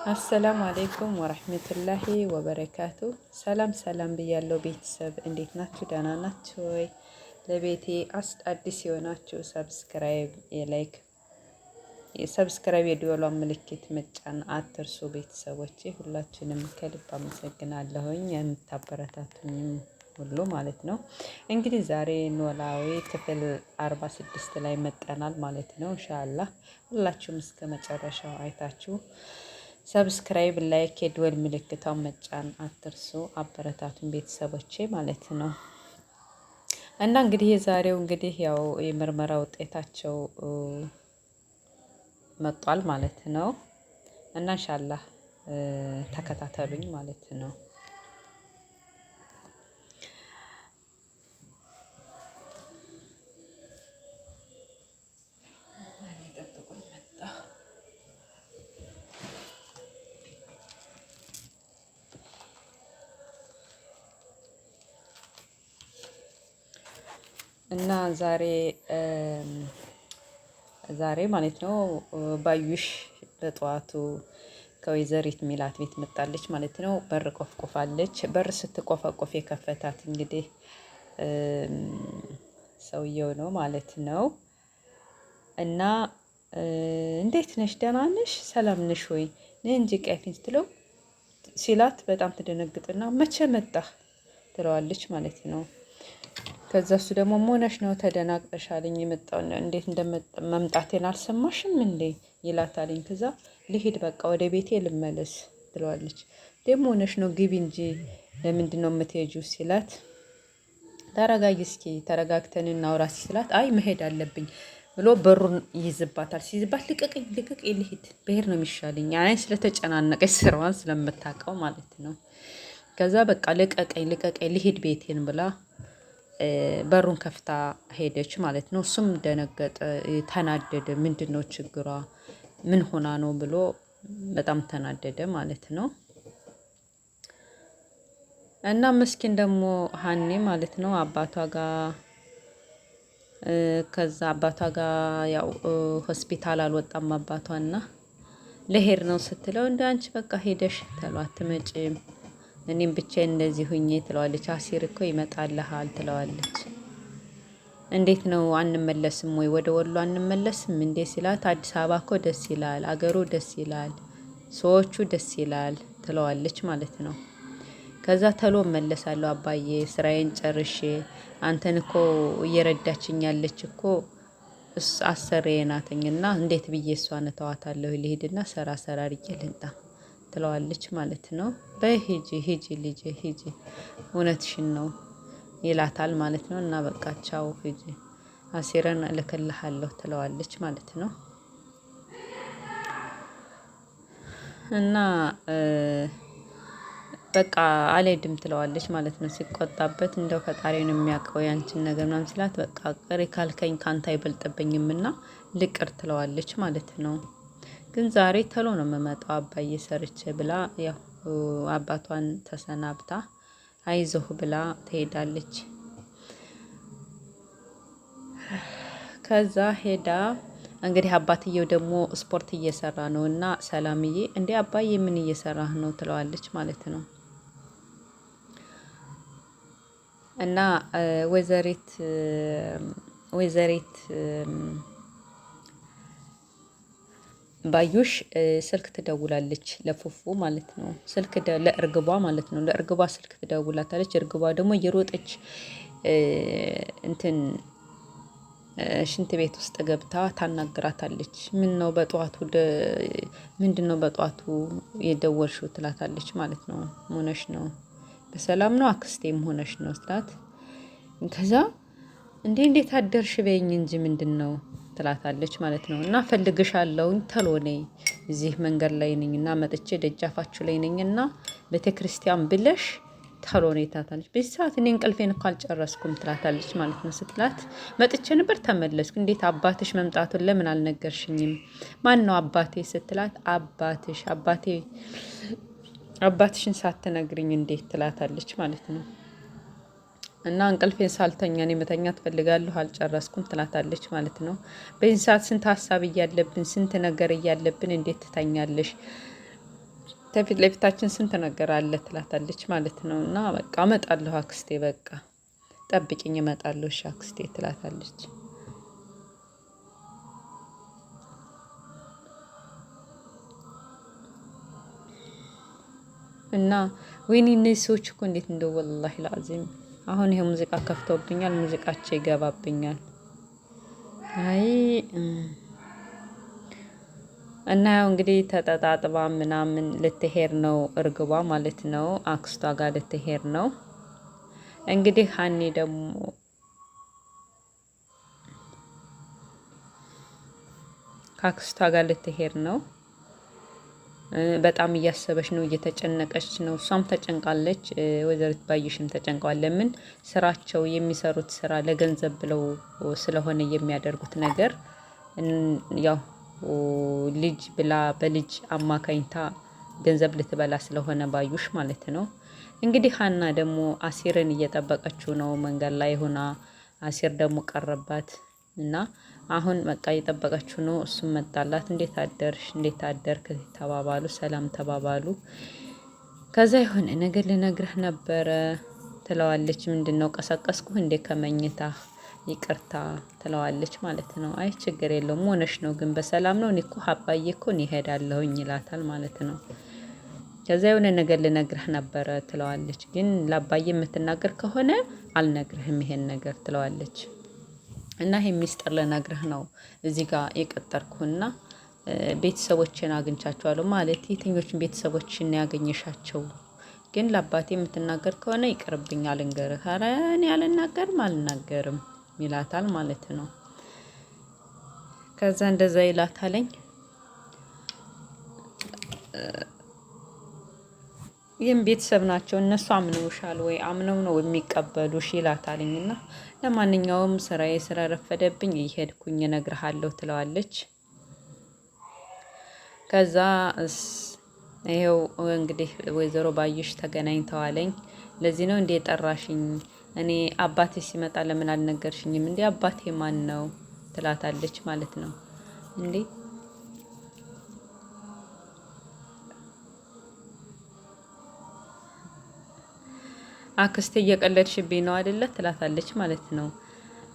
السلام عليكم ورحمة الله وبركاته። ሰላም ሰላም ብያለው ቤተሰብ፣ እንዴት ናችሁ? ደህና ናችሁ ወይ? ለቤቴ አዲስ የሆናችሁ subscribe፣ የ like፣ የ subscribe የደወሏን ምልክት መጫን አትርሱ። ቤተሰቦቼ ሁላችንም ከልብ አመሰግናለሁኝ የምታበረታቱኝም ሁሉ ማለት ነው። እንግዲህ ዛሬ ኖላዊ ክፍል 46 ላይ መጠናል ማለት ነው። إن شاء الله ሁላችሁም እስከ መጨረሻው አይታችሁ subscribe፣ like፣ የደወል ምልክቷን መጫን አትርሱ። አበረታቱን ቤተሰቦቼ ማለት ነው። እና እንግዲህ የዛሬው እንግዲህ ያው የምርመራ ውጤታቸው መጧል ማለት ነው። እና إن شاء الله ተከታተሉኝ ማለት ነው። እና ዛሬ ዛሬ ማለት ነው ባዩሽ በጠዋቱ ከወይዘሪት ሚላት ቤት መጣለች ማለት ነው። በር ቆፍቆፋለች። በር ስትቆፈቆፍ የከፈታት እንግዲህ ሰውየው ነው ማለት ነው። እና እንዴት ነሽ? ደህና ነሽ? ሰላም ነሽ ወይ? ነይ እንጂ ቀፊን ስትለው ሲላት በጣም ትደነግጥና መቼ መጣህ ትለዋለች ማለት ነው። ከዛ እሱ ደግሞ መሆነሽ ነው ተደናቅጠሻልኝ፣ የመጣው እንዴት መምጣቴን አልሰማሽም እንዴ ይላታልኝ። ከዛ ልሂድ በቃ ወደ ቤቴ ልመለስ ትለዋለች። ደግሞ ሆነሽ ነው ግቢ እንጂ ለምንድን ነው የምትሄጂው ሲላት፣ ተረጋጊ እስኪ ተረጋግተን እናውራ ሲላት፣ አይ መሄድ አለብኝ ብሎ በሩን ይይዝባታል። ሲይዝባት ልቀቅኝ፣ ልቀቅ፣ ልሂድ፣ ብሄድ ነው የሚሻለኝ አይ ስለተጨናነቀች ስራዋን ስለምታውቀው ማለት ነው። ከዛ በቃ ልቀቀኝ፣ ልቀቀኝ፣ ልሂድ ቤቴን ብላ በሩን ከፍታ ሄደች ማለት ነው። እሱም ደነገጠ፣ ተናደደ። ምንድን ነው ችግሯ? ምን ሆና ነው ብሎ በጣም ተናደደ ማለት ነው። እና ምስኪን ደግሞ ሀኔ ማለት ነው አባቷ ጋር ከዛ አባቷ ጋር ያው ሆስፒታል አልወጣም አባቷና ለሄድ ነው ስትለው እንደ አንቺ በቃ ሄደሽ ተሏ አትመጪም እኔም ብቻዬን እንደዚህ ሁኜ ትለዋለች። አሲር እኮ ይመጣልሃል ትለዋለች። እንዴት ነው አንመለስም ወይ ወደ ወሎ አንመለስም እንዴ ሲላት፣ አዲስ አበባ እኮ ደስ ይላል፣ አገሩ ደስ ይላል፣ ሰዎቹ ደስ ይላል ትለዋለች ማለት ነው። ከዛ ተሎ እመለሳለሁ አባዬ ስራዬን ጨርሼ፣ አንተን እኮ እየረዳችኝ ያለች እኮ አሰሪዬ ናትኝና እንዴት ብዬ እሷን እተዋታለሁ? ልሂድና ሰራ ሰራ አድርጌ ልንጣ ትለዋለች ማለት ነው። በይ ሂጂ ሂጂ ልጄ ሂጂ እውነትሽን ነው ይላታል ማለት ነው። እና በቃ ቻው ሂጂ አሲረን እልክልሃለሁ ትለዋለች ማለት ነው። እና በቃ አልሄድም ትለዋለች ማለት ነው። ሲቆጣበት እንደው ፈጣሪ ነው የሚያውቀው ያንቺን ነገር ምናምን ሲላት በቃ ቅሪ ካልከኝ ካንተ አይበልጥብኝም እና ልቅር ትለዋለች ማለት ነው። ግን ዛሬ ተሎ ነው የምመጣው አባዬ ሰርቼ ብላ ያው አባቷን ተሰናብታ አይዞህ ብላ ትሄዳለች። ከዛ ሄዳ እንግዲህ አባትየው ደግሞ ስፖርት እየሰራ ነው እና ሰላምዬ እንዴ አባዬ ምን እየሰራህ ነው ትለዋለች ማለት ነው። እና ወይዘሪት ወይዘሪት ባዩሽ ስልክ ትደውላለች ለፉፉ ማለት ነው። ስልክ ለእርግቧ ማለት ነው። ለእርግቧ ስልክ ትደውላታለች። እርግቧ ደግሞ እየሮጠች እንትን ሽንት ቤት ውስጥ ገብታ ታናግራታለች። ምን ነው በጠዋቱ ምንድን ነው በጠዋቱ የደወልሽው ትላታለች ማለት ነው። ሆነሽ ነው በሰላም ነው አክስቴም ሆነሽ ነው ስላት፣ ከዛ እንዴ እንዴት አደርሽ በይኝ እንጂ ምንድን ነው ትላታለች ማለት ነው። እና ፈልግሻለሁኝ ተሎ ነይ፣ እዚህ መንገድ ላይ ነኝ እና መጥቼ ደጃፋችሁ ላይ ነኝ እና ቤተ ክርስቲያን ብለሽ ተሎ ነይ ትላታለች። በዚህ ሰዓት እኔ እንቅልፌን እኮ አልጨረስኩም ትላታለች ማለት ነው። ስትላት መጥቼ ነበር ተመለስኩ። እንዴት አባትሽ መምጣቱን ለምን አልነገርሽኝም? ማን ነው አባቴ ስትላት አባትሽ አባቴ አባትሽን ሳትነግርኝ እንዴት ትላታለች ማለት ነው። እና እንቅልፌን ሳልተኛ እኔ መተኛት እፈልጋለሁ አልጨረስኩም ትላታለች ማለት ነው። በዚህ ሰዓት ስንት ሀሳብ እያለብን ስንት ነገር እያለብን እንዴት ትተኛለሽ? ከፊት ለፊታችን ስንት ነገር አለ ትላታለች ማለት ነው። እና በቃ እመጣለሁ አክስቴ፣ በቃ ጠብቂኝ እመጣለሁ እሺ አክስቴ ትላታለች። እና ወይኔ እነዚህ ሰዎች እኮ እንዴት እንደው ወላሂ ላዚም አሁን ይሄ ሙዚቃ ከፍተውብኛል፣ ሙዚቃቸው ይገባብኛል። አይ እና ያው እንግዲህ ተጠጣጥባ ምናምን ልትሄድ ነው እርግቧ ማለት ነው። አክስቷ ጋር ልትሄድ ነው እንግዲህ። ሀኒ ደግሞ ከአክስቷ ጋር ልትሄድ ነው። በጣም እያሰበች ነው፣ እየተጨነቀች ነው። እሷም ተጨንቃለች፣ ወይዘሪት ባዩሽም ተጨንቀዋል። ለምን ስራቸው የሚሰሩት ስራ ለገንዘብ ብለው ስለሆነ የሚያደርጉት ነገር ያው ልጅ ብላ በልጅ አማካኝታ ገንዘብ ልትበላ ስለሆነ ባዩሽ ማለት ነው። እንግዲህ ሀና ደግሞ አሲርን እየጠበቀችው ነው መንገድ ላይ ሆና፣ አሲር ደግሞ ቀረባት እና አሁን በቃ እየጠበቀችው ነው። እሱም መጣላት። እንዴት አደርሽ፣ እንዴት አደርክ ተባባሉ፣ ሰላም ተባባሉ። ከዛ የሆነ ነገር ልነግርህ ነበረ ትለዋለች። ምንድን ነው ቀሰቀስኩህ እንዴ ከመኝታ ይቅርታ ትለዋለች ማለት ነው። አይ ችግር የለውም ሆነሽ ነው ግን በሰላም ነው? እኔ እኮ አባዬ እኮ እኔ እሄዳለሁኝ ይላታል ማለት ነው። ከዛ የሆነ ነገር ልነግርህ ነበረ ትለዋለች። ግን ለአባዬ የምትናገር ከሆነ አልነግርህም ይሄን ነገር ትለዋለች። እና ይሄ ሚስጥር ልነግርህ ነው እዚህ ጋር የቀጠርኩህና ቤተሰቦችን አግኝቻቸዋለሁ ማለት የትኞችን ቤተሰቦችን ያገኘሻቸው? ግን ለአባቴ የምትናገር ከሆነ ይቅርብኝ፣ አልንገርህ። ኧረ እኔ አልናገርም አልናገርም ይላታል ማለት ነው። ከዛ እንደዛ ይላታለኝ። ይህም ቤተሰብ ናቸው እነሱ አምነውሻል ወይ አምነው ነው የሚቀበሉሽ ይላታልኝ። እና ለማንኛውም ስራዬ ስራ ረፈደብኝ እየሄድኩኝ እነግርሃለሁ ትለዋለች። ከዛ ይኸው እንግዲህ ወይዘሮ ባዩሽ ተገናኝተዋለኝ። ለዚህ ነው እንዴ የጠራሽኝ? እኔ አባቴ ሲመጣ ለምን አልነገርሽኝም? እንዴ አባቴ ማን ነው ትላታለች ማለት ነው። እንዴ አክስቴ እየቀለድሽብኝ ነው አይደለ? ትላታለች ማለት ነው።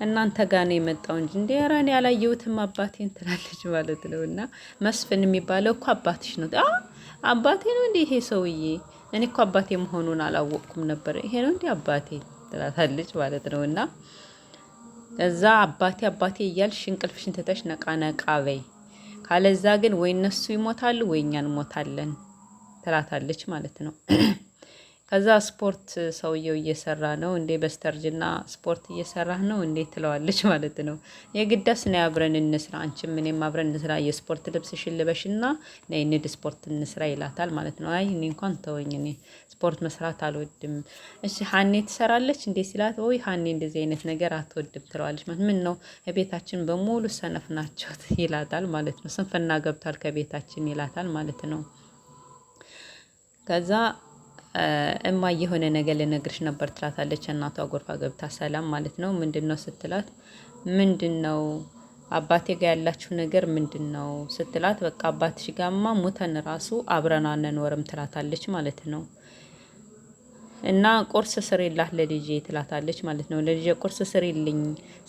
እናንተ ጋር ነው የመጣው እንጂ እንዴ ኧረ እኔ ያላየሁትም አባቴን ትላለች ማለት ነው። እና መስፍን የሚባለው እኮ አባትሽ ነው። አባቴ ነው እንዴ ይሄ ሰውዬ? እኔ እኮ አባቴ መሆኑን አላወቅኩም ነበር። ይሄ ነው እንዴ አባቴ ትላታለች ማለት ነው። እና እዛ አባቴ አባቴ እያልሽ እንቅልፍሽን ትተሽ ነቃ ነቃ በይ፣ ካለዛ ግን ወይ እነሱ ይሞታሉ ወይ እኛ እንሞታለን ትላታለች ማለት ነው። ከዛ ስፖርት ሰውየው እየሰራ ነው እንዴ፣ በስተርጅና ስፖርት እየሰራህ ነው እንዴ ትለዋለች ማለት ነው። የግዳስ ነይ አብረን እንስራ፣ አንቺም እኔም አብረን እንስራ፣ የስፖርት ልብስሽን ልበሽና ነይ እንሂድ ስፖርት እንስራ ይላታል ማለት ነው። አይ እኔ እንኳን ተወኝ፣ እኔ ስፖርት መስራት አልወድም። እሺ ሀኔ ትሰራለች እንዴ ሲላት፣ ወይ ሀኔ እንደዚህ አይነት ነገር አትወድም ትለዋለች ማለት ምን ነው ቤታችን በሙሉ ሰነፍ ናቸው ይላታል ማለት ነው። ስንፍና ገብቷል ከቤታችን ይላታል ማለት ነው። ከዛ እማ የሆነ ነገር ልነግርሽ ነበር ትላታለች። እናቷ ጎርፋ ገብታ ሰላም ማለት ነው። ምንድን ነው ስትላት፣ ምንድን ነው አባቴ ጋር ያላችሁ ነገር ምንድን ነው ስትላት፣ በቃ አባትሽ ጋማ ሙተን ራሱ አብረን አንኖርም ትላታለች ማለት ነው። እና ቁርስ ስሪላት ለልጄ ትላታለች ማለት ነው። ለልጄ ቁርስ ስሪልኝ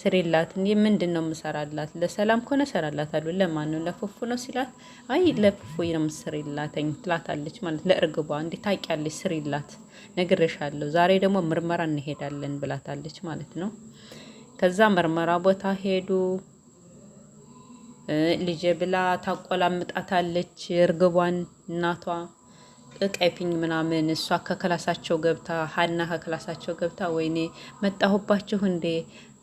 ስሪላት። እንዴ ምንድን ነው የምሰራላት? ለሰላም ከሆነ እሰራላታለሁ። ለማን ነው? ለፉፉ ነው ሲላት፣ አይ ለፉፉ ነው የምሰሪላተኝ ትላታለች ማለት ለእርግቧ። እንዴ ታውቂያለሽ፣ ስሪላት ነግሬሻለሁ። ዛሬ ደግሞ ምርመራ እንሄዳለን ብላታለች ማለት ነው። ከዛ ምርመራ ቦታ ሄዱ። ልጄ ብላ ታቆላምጣታለች እርግቧን እናቷ እቀፊኝ ምናምን። እሷ ከክላሳቸው ገብታ ሀና ከክላሳቸው ገብታ ወይኔ መጣሁባችሁ እንዴ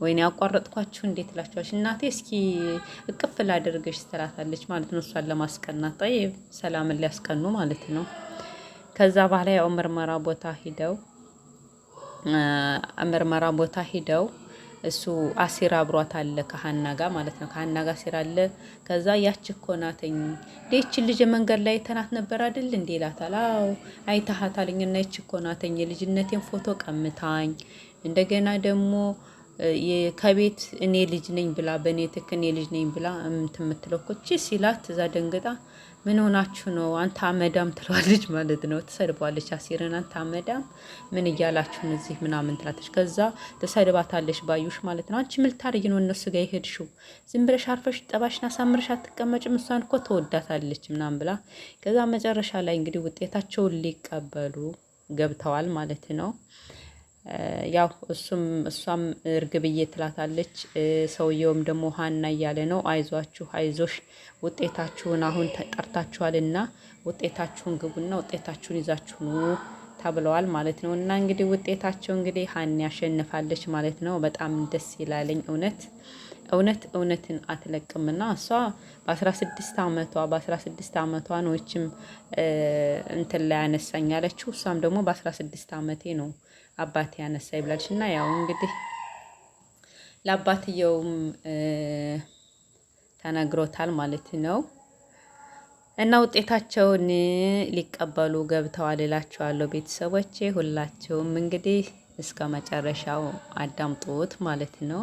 ወይኔ አቋረጥኳችሁ እንዴ ትላቸዋለች። እናቴ እስኪ እቅፍ ላደርግሽ ትላታለች ማለት ነው። እሷን ለማስቀናት ጠይብ ሰላምን ሊያስቀኑ ማለት ነው። ከዛ በኋላ ያው ምርመራ ቦታ ሂደው ምርመራ ቦታ ሂደው እሱ አሲር አብሯት አለ ከሀና ጋር ማለት ነው። ከሀና ጋር አሲር አለ። ከዛ ያች እኮ ናተኝ ይህችን ልጅ መንገድ ላይ ተናት ነበር አይደል እንዴ ይላታል። አዎ አይተሃታልኝ እና ይች እኮ ናተኝ የልጅነቴን ፎቶ ቀምታኝ እንደገና ደግሞ ከቤት እኔ ልጅ ነኝ ብላ በእኔ ትክ እኔ ልጅ ነኝ ብላ እንትን የምትለው እኮ እቺ ሲላት እዛ ደንግጣ ምን ሆናችሁ ነው አንተ አመዳም ትለዋለች ማለት ነው። ትሰድቧለች አሲርን፣ አንተ አመዳም ምን እያላችሁ ነው እዚህ ምናምን ትላለች። ከዛ ትሰድባታለች ባዩሽ ማለት ነው። አንቺ ምን ልታደርጊ ነው እነሱ ጋር የሄድሽው? ዝም ብለሽ አርፈሽ ጠባሽን አሳምረሽ አትቀመጭም? እሷን እኮ ተወዳታለች ምናምን ብላ ከዛ መጨረሻ ላይ እንግዲህ ውጤታቸውን ሊቀበሉ ገብተዋል ማለት ነው። ያው እሱም እሷም እርግብዬ ትላታለች። ሰውየውም ደግሞ ሀና እያለ ነው። አይዟችሁ አይዞሽ፣ ውጤታችሁን አሁን ተጠርታችኋልና ውጤታችሁን ግቡና ውጤታችሁን ይዛችሁ ኑ ተብለዋል ማለት ነው። እና እንግዲህ ውጤታቸው እንግዲህ ሀኒ ያሸንፋለች ማለት ነው። በጣም ደስ ይላለኝ እውነት እውነት እውነትን አትለቅምና እሷ በ16 ዓመቷ በ16 ዓመቷ ነው ይችም እንትን ላይ ያነሳኝ ያለችው። እሷም ደግሞ በ16 ዓመቴ ነው አባቴ ያነሳ ይብላለች። እና ያው እንግዲህ ለአባትየውም ተነግሮታል ማለት ነው። እና ውጤታቸውን ሊቀበሉ ገብተዋል እላቸዋለሁ። ቤተሰቦቼ ሁላቸውም እንግዲህ እስከ መጨረሻው አዳምጡት ማለት ነው።